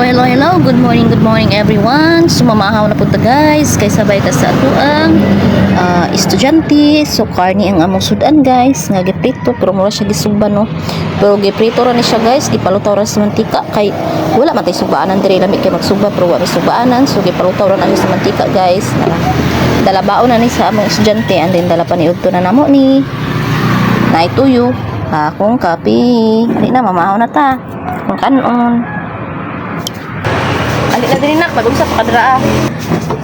Hello, hello. Good morning everyone. Sumamahaw na punta, guys. Kay sabay ta sa atuang estudyante. So karni ang among sudan, guys. Nga giprito pero mura siya gisugba, no. Pero giprito ra ni siya, guys. Gipalutaw ra sa mantika kay wala man tay sugbaanan diri, lami kay magsugba pero wa may sugbaanan. So gipalutaw ra na siya sa mantika, guys. Dala baon na ni sa among estudyante and then dala pa ni udto na namo ni. Naituyo. Akong kape. Dali na, mamahaw na ta. Kung kanon. Ali na diri nak, mag-unsa pa kadra ah.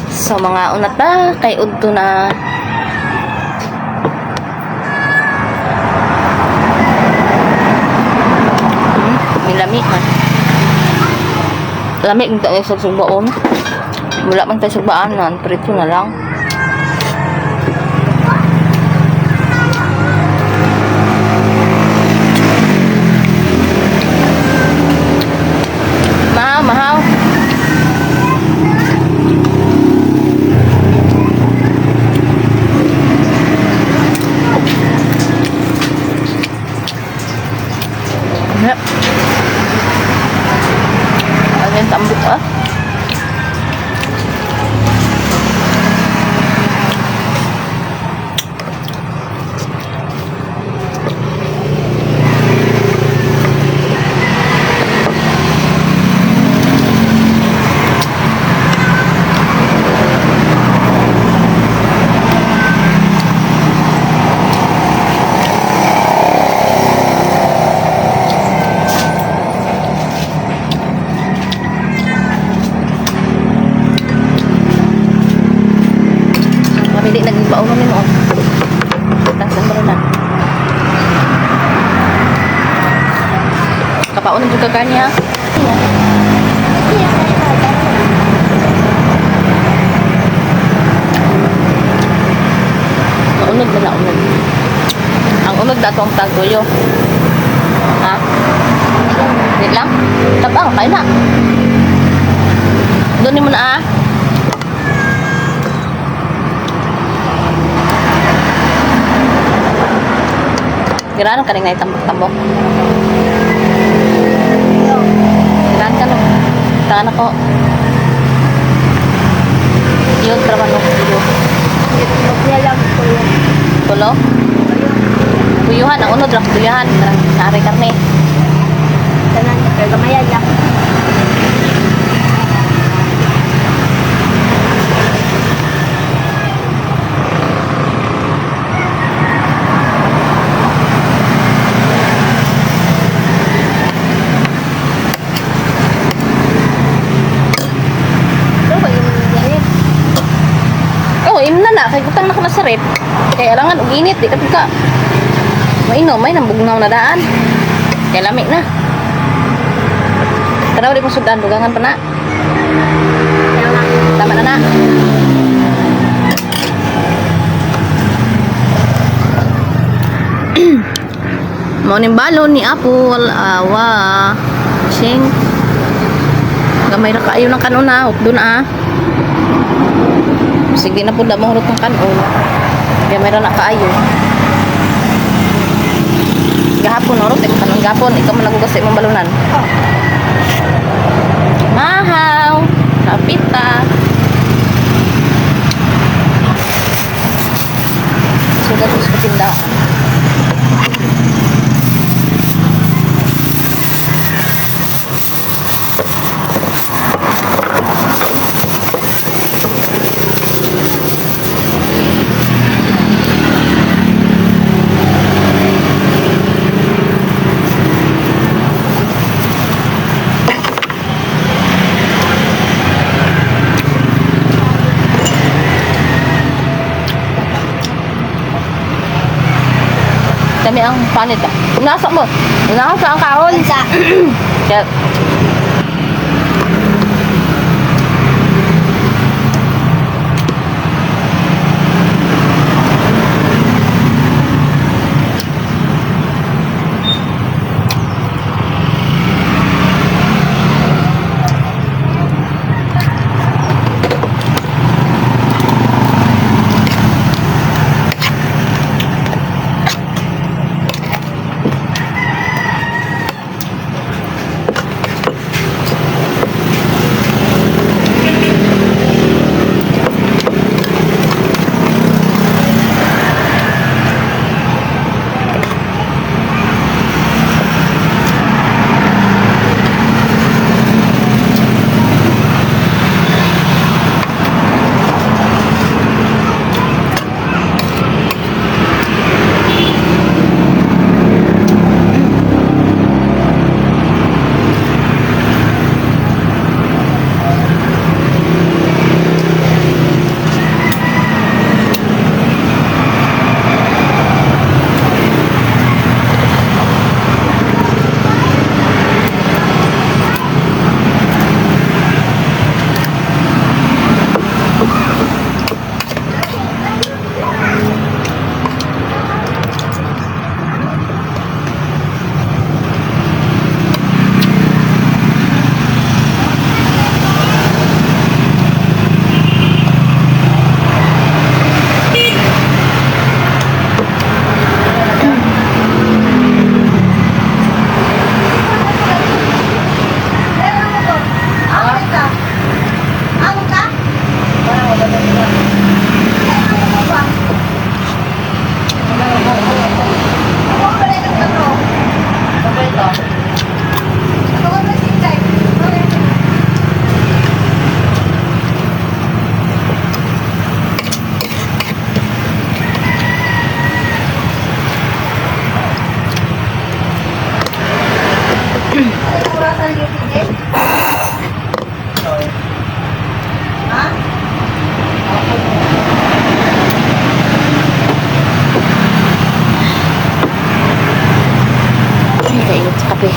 So mga una ta kay udto na. Milami man. Lami ng tayo sa sugbaon. Wala man tayo sugbaanan, prito na lang. Mahaw, mahaw. Yep. Ano yung tambok ah? Kami di nagbaon namin oh. Tangsan ba na? Kapaon na juga kanya. Maunod na na unod. Ang unod na atong tagtuyo. Ha? Di lang. Tabang, kain na. Doon mo na ah. Giraan ka rin na itambok-tambok. Giraan ka no. Tangan ako. Yun, trabaho ko. Yun. Tulo? Tuyuhan. Ang unod lang. Tuyuhan. Karang naari karne. Oh, imna na. Kay gutang na ko na sa rep. Kay alangan, og init. Di ka ka. Mainom, may nambugnaw na daan. Kay lami na. Tanaw di mo sudan. Dugangan pa na. Tama na na. Mao ning balon ni Apple. Awa. Sing. Gamay ra kaayo ng kanon na. Hukdon ah. Sige na po da mahurot ng kanon. Gamay ra na kaayo. Gahapon horot eh kanon gahapon ikaw man nagugas sa imong balunan. Mahaw. Kapita. Sugat ko sa tindahan. Dami ang panit ah. Nasa mo. Nasa ang kaon. Kaya, Ay, kainit sa kape.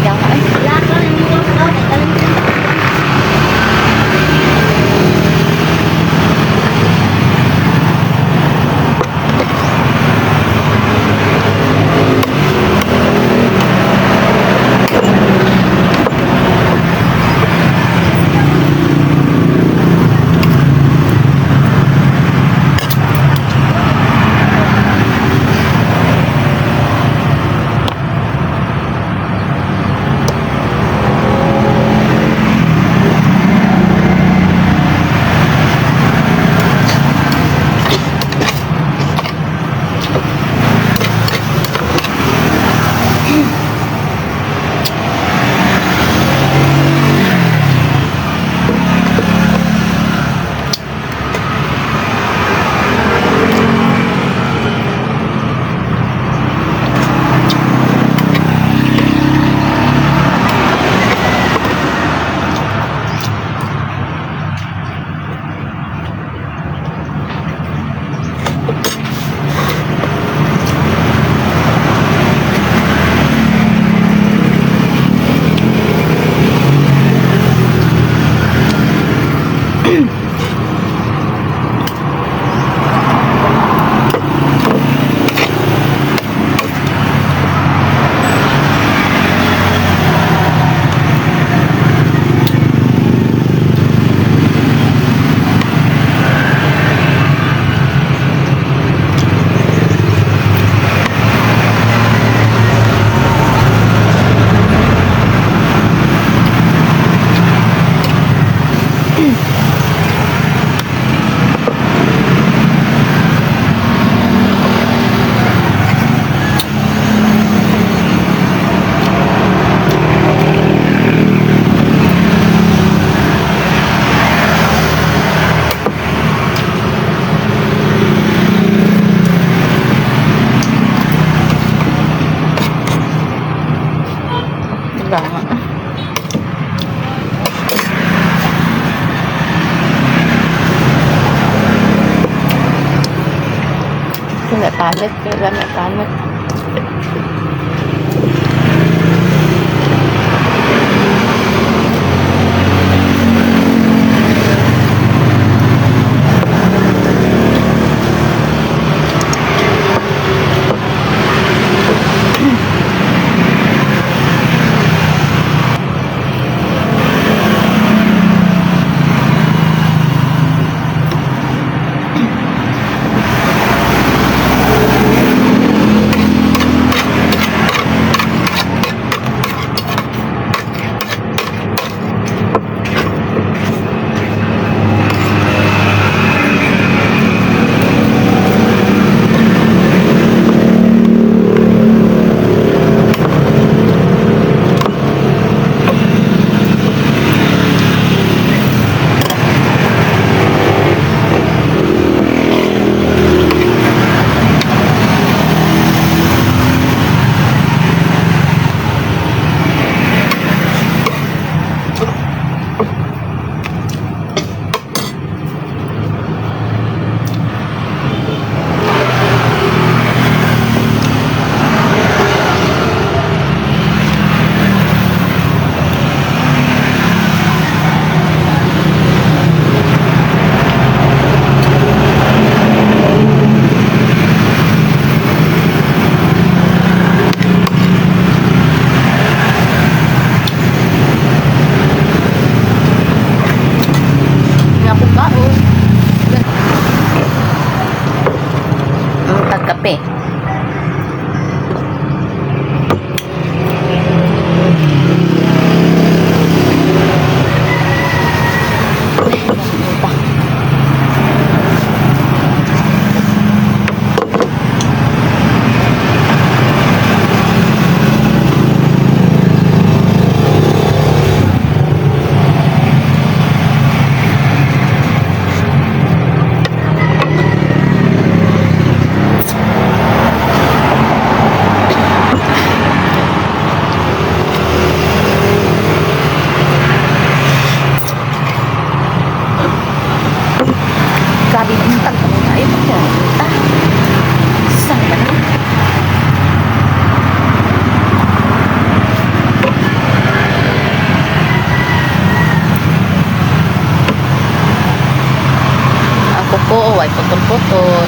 Ikaw ka, ay. Diba nga? Wala palit, wala may palit. Way putol-putol.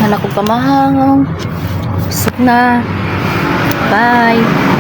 Anak ko pamahaw. Busog na. Bye.